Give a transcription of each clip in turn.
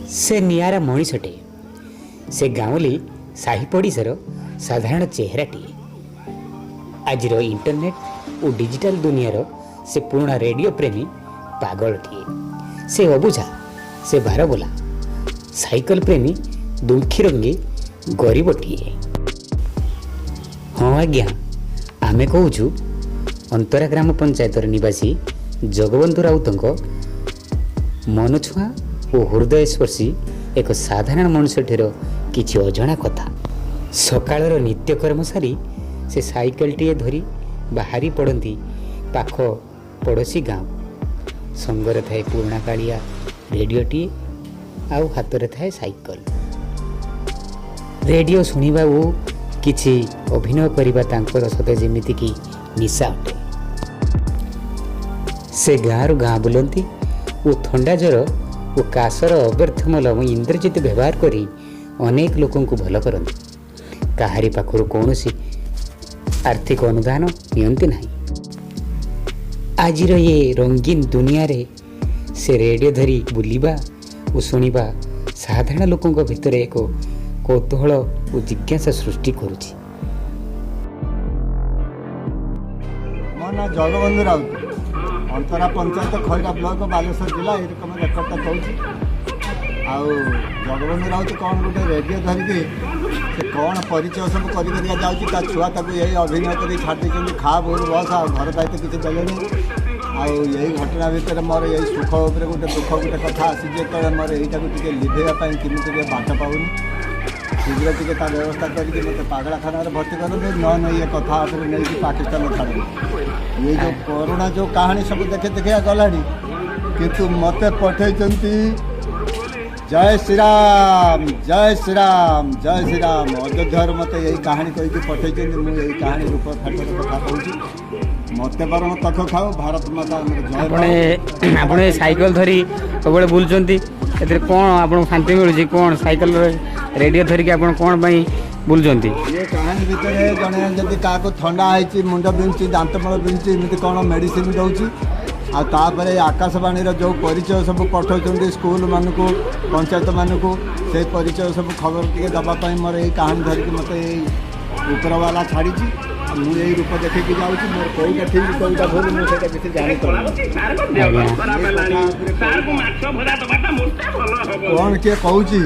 ସେ ନିଆରା ମଣିଷଟେ। ସେ ଗାଉଁଲି ସାହି ପଡ଼ିଶାର ସାଧାରଣ ଚେହେରାଟିଏ। ଆଜିର ଇଣ୍ଟରନେଟ୍ ଓ ଡିଜିଟାଲ ଦୁନିଆର ସେ ପୁରୁଣା ରେଡ଼ିଓ ପ୍ରେମୀ ପାଗଳଟିଏ। ସେ ଅବୁଝା, ସେ ବାରବୋଲା ସାଇକେଲ ପ୍ରେମୀ, ଦୁଃଖୀ ରଙ୍ଗୀ ଗରିବଟିଏ। ହଁ ଆଜ୍ଞା, ଆମେ କହୁଛୁ ଅନ୍ତରା ଗ୍ରାମ ପଞ୍ଚାୟତର ନିବାସୀ ଜଗବନ୍ଧୁ ରାଉତଙ୍କ ମନଛୁଆଁ ଓ ହୃଦୟସ୍ପର୍ଶୀ ଏକ ସାଧାରଣ ମଣିଷଟିର କିଛି ଅଜଣା କଥା। ସକାଳର ନିତ୍ୟକର୍ମ ସାରି ସେ ସାଇକେଲଟିଏ ଧରି ବାହାରି ପଡ଼ନ୍ତି ପାଖ ପଡ଼ୋଶୀ ଗାଁକୁ। ସଙ୍ଗରେ ଥାଏ ପୁରୁଣା କାଳିଆ ରେଡ଼ିଓଟିଏ ଆଉ ହାତରେ ଥାଏ ସାଇକେଲ। ରେଡ଼ିଓ ଶୁଣିବା ଓ କିଛି ଅଭିନୟ କରିବା ତାଙ୍କର ସତେ ଯେମିତିକି ନିଶା ଅଟେ। ସେ ଗାଁରୁ ଗାଁ ବୁଲନ୍ତି ଓ ଥଣ୍ଡା ଜ୍ୱର ଓ କାଶର ଅବ୍ୟର୍ଥ ମଲମ ଇନ୍ଦ୍ରଜିତ ବ୍ୟବହାର କରି ଅନେକ ଲୋକଙ୍କୁ ଭଲ କରନ୍ତି। କାହାରି ପାଖରୁ କୌଣସି ଆର୍ଥିକ ଅନୁଦାନ ନିଅନ୍ତି ନାହିଁ। ଆଜିର ଏ ରଙ୍ଗୀନ ଦୁନିଆରେ ସେ ରେଡ଼ିଓ ଧରି ବୁଲିବା ଓ ଶୁଣିବା ସାଧାରଣ ଲୋକଙ୍କ ଭିତରେ ଏକ କୌତୂହଳ ଓ ଜିଜ୍ଞାସା ସୃଷ୍ଟି କରୁଛି। ମୋ ନାଁ ଜଗବନ୍ଧୁ ରାଉତ, ଅନ୍ତରା ପଞ୍ଚାୟତ, ଖଇରା ବ୍ଲକ, ବାଲେଶ୍ୱର ଜିଲ୍ଲା। ଏଇରକମ ରେକର୍ଡ଼ଟା କହୁଛି। ଆଉ ଜଗବନ୍ଧୁ ରାଉତ କ'ଣ ଗୋଟେ ରେଡ଼ିଓ ଧରିକି ସେ କ'ଣ ପରିଚୟ ସବୁ କରି କରିକା ଯାଉଛି। ତା ଛୁଆ ତାକୁ ଏଇ ଅଭିନୟ କରି ଛାଡ଼ି ଦେଇଛନ୍ତି, ଖା ବୋଲ ବସ, ଆଉ ଘର ଦାୟିତ୍ୱ କିଛି ଦେଲେନି। ଆଉ ଏଇ ଘଟଣା ଭିତରେ ମୋର ଏଇ ସୁଖ ଉପରେ ଗୋଟେ ଦୁଃଖ ଗୋଟେ କଥା ଆସିଛି। ଯେତେବେଳେ ମୋର ଏଇଟାକୁ ଟିକେ ଲିଭେଇବା ପାଇଁ କେମିତି ଟିକେ ବାଟ ପାଉନି, ଶୀଘ୍ର ଟିକେ ତା ବ୍ୟବସ୍ଥା କରିକି ମୋତେ ପାଗଳାଖାନାରେ ଭର୍ତ୍ତି କରନ୍ତୁ, ନହେଲେ ଇଏ କଥା ଉପରେ ନେଇକି ପାକିସ୍ତାନ ଛାଡ଼ନ୍ତୁ। ଏଇ ଯେଉଁ କରୋନା ଯେଉଁ କାହାଣୀ ସବୁ ଦେଖି ଦେଖିବା ଗଲାଣି, କିନ୍ତୁ ମୋତେ ପଠେଇଛନ୍ତି ଜୟ ଶ୍ରୀରାମ, ଜୟ ଶ୍ରୀରାମ, ଜୟ ଶ୍ରୀରାମ। ଅଯୋଧ୍ୟାରୁ ମୋତେ ଏଇ କାହାଣୀ କହିକି ପଠେଇଛନ୍ତି। ମୁଁ ଏଇ କାହାଣୀ ରୂପ ଫାଟର କଥା କହୁଛି। ମୋତେ ବରଂ ତଖ ଖାଉ, ଭାରତ ମାତା ଆମର ଜୟ ଆପଣ ପାଉ। ଆପଣ ଏ ସାଇକେଲ ଧରି ସବୁବେଳେ ବୁଲୁଛନ୍ତି, ଏଥିରେ କ'ଣ ଆପଣଙ୍କୁ ଶାନ୍ତି ମିଳୁଛି? କ'ଣ ସାଇକେଲରେ ରେଡ଼ିଓ ଧରିକି ଆପଣ କ'ଣ ପାଇଁ ବୁଲୁଛନ୍ତି? ଇଏ କାହାଣୀ ଭିତରେ ଜଣେ ଯଦି କାହାକୁ ଥଣ୍ଡା ହେଇଛି, ମୁଣ୍ଡ ବିନ୍ଧୁଛି, ଦାନ୍ତମୂଳ ବିନ୍ଧୁଛି, ଏମିତି କ'ଣ ମେଡ଼ିସିନ ଦେଉଛି। ଆଉ ତାପରେ ଆକାଶବାଣୀର ଯେଉଁ ପରିଚୟ ସବୁ ପଠାଉଛନ୍ତି ସ୍କୁଲମାନଙ୍କୁ, ପଞ୍ଚାୟତମାନଙ୍କୁ, ସେଇ ପରିଚୟ ସବୁ ଖବର ଟିକେ ଦେବା ପାଇଁ ମୋର ଏଇ କାହାଣୀ ଧରିକି ମୋତେ ଏଇ ଉପରବାଲା ଛାଡ଼ିଛି। ଆଉ ମୁଁ ଏଇ ରୂପ ଦେଖେଇକି ଯାଉଛି। ମୋର କେଉଁଟା ଠିକ୍ କେଉଁଟା ଭୁଲ ମୁଁ ସେଇଟା କିଛି ଜାଣିପାରୁନି। ଆଜ୍ଞା। କ'ଣ କିଏ କହୁଛି,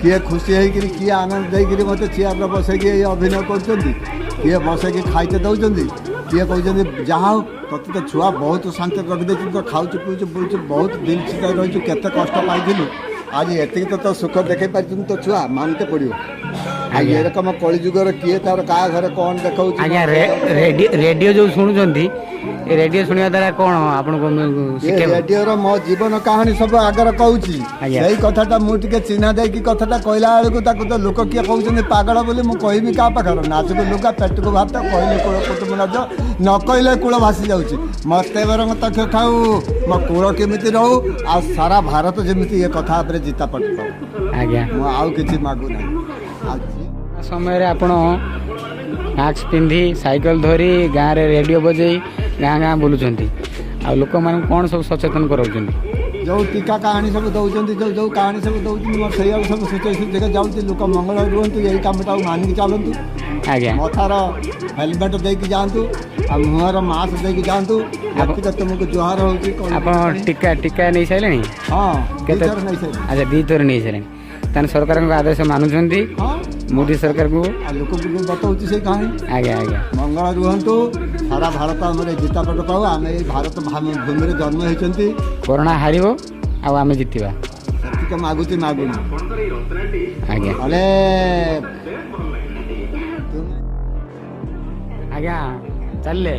କିଏ ଖୁସି ହେଇକିରି, କିଏ ଆନନ୍ଦ ଦେଇକିରି ମୋତେ ଚେୟାରରେ ବସେଇକି ଏଇ ଅଭିନୟ କରୁଛନ୍ତି, କିଏ ବସେଇକି ଖାଇତେ ଦେଉଛନ୍ତି, କିଏ କହୁଛନ୍ତି ଯାହା ହଉ ତୋତେ ତ ଛୁଆ ବହୁତ ଶାନ୍ତିରେ ରଖିଦେଇଛନ୍ତି, ତ ଖାଉଛୁ ପିଉଛୁ ବୁଲୁଛୁ, ବହୁତ ଦିନ ଚିନ୍ତା ରହିଛୁ, କେତେ କଷ୍ଟ ପାଇଥିଲୁ, ଆଜି ଏତିକି ତ ତୋ ସୁଖ ଦେଖେଇ ପାରିଛନ୍ତି ତୋ ଛୁଆ, ମାନତେ ପଡ଼ିବ। ଆଉ ଆଜ୍ଞା। ଏରକମ କଳିଯୁଗର କିଏ ତାର କାହା ଘରେ କ'ଣ ଦେଖାଉଛି? ଆଜ୍ଞା, ରେଡ଼ିଓ ଯେଉଁ ଶୁଣୁଛନ୍ତି, ଏ ରେଡ଼ିଓ ଶୁଣିବା ଦ୍ୱାରା କ'ଣ ଆପଣଙ୍କୁ ଏ ଶିକ୍ଷା? ରେଡ଼ିଓର ମୋ ଜୀବନ କାହାଣୀ ସବୁ ଆଗରେ କହୁଛି। ଆଜ୍ଞା। ସେଇ କଥାଟା ମୁଁ ଟିକେ ଚିହ୍ନା ଦେଇକି କଥାଟା କହିଲା ବେଳକୁ ତାକୁ ତ ଲୋକ କିଏ କହୁଛନ୍ତି ପାଗଳ ବୋଲି। ମୁଁ କହିବି କାହା ପାଖରେ? ନାଚକୁ ଲୁଗା, ପେଟକୁ ଭାତ, କହିଲେ କୂଳ କୁଟୁମ୍ବ ନାଚ, ନ କହିଲେ କୂଳ ଭାସି ଯାଉଛି। ମତେ ବରଂ ତକ୍ଷ ଖାଉ, ମୋ କୂଳ କେମିତି ରହୁ ଆଉ ସାରା ଭାରତ ଯେମିତି ଏ କଥା ଉପରେ ଜିତା ପଟ ପାଉ। ଆଜ୍ଞା। ମୁଁ ଆଉ କିଛି ମାଗୁନାହିଁ। ଆଉ ସମୟରେ ଆପଣ ମାସ୍କ ପିନ୍ଧି ସାଇକେଲ ଧରି ଗାଁରେ ରେଡ଼ିଓ ବଜେଇ ଗାଁ ଗାଁ ବୁଲୁଛନ୍ତି, ଆଉ ଲୋକମାନଙ୍କୁ କ'ଣ ସବୁ ସଚେତନ କରାଉଛନ୍ତି? ଯେଉଁ ଟୀକା କାହାଣୀ ସବୁ ଦେଉଛନ୍ତି, ଯେଉଁ ଯେଉଁ କାହାଣୀ ସବୁ ଦେଉଛନ୍ତି, ମୋର ସେଇଆକୁ ସବୁ ସୂଚେଇ ସୂଚେଇକି ଯାଉଛି। ଲୋକ ମଙ୍ଗଳ ରୁହନ୍ତୁ, ଏଇ କାମଟାକୁ ମାନିକି ଚାଲନ୍ତୁ। ଆଜ୍ଞା। ମଥାର ହେଲମେଟ୍ ଦେଇକି ଯାଆନ୍ତୁ ଆଉ ମୁହଁର ମାସ୍କ ଦେଇକି ଯାଆନ୍ତୁ। ଏତିକି ତୁମକୁ ଜୁହାର ହେଉଛି। ଆପଣ ଟୀକା ନେଇ ସାରିଲେଣି? ହଁ। କେତେ? 2 ଥର ନେଇସାରିଲି। ଆଚ୍ଛା, 2 ଥର ନେଇ ସାରିଲେଣି। ତାହେଲେ ସରକାରଙ୍କ ଆଦେଶ ମାନୁଛନ୍ତି? ହଁ। ମୋଦି ସରକାରଙ୍କୁ। ଆଉ ଲୋକଙ୍କୁ ବି ବତଉଛି ସେଇ କାହାଣୀ। ଆଜ୍ଞା ଆଜ୍ଞା। ମଙ୍ଗଳ ରୁହନ୍ତୁ, ସାରା ଭାରତ ଆମର ଏଇ ଜିତାପଟ ପାଉ। ଆମେ ଏଇ ଭାରତ ଭୂମିରେ ଜନ୍ମ ହେଇଛନ୍ତି। କରୋନା ହାରିବ ଆଉ ଆମେ ଜିତିବା। ସେତିକି ମାଗୁଛି, ମାଗୁନି। ଆଜ୍ଞା। ହେଲେ ଆଜ୍ଞା, ଚାଲିଲେ।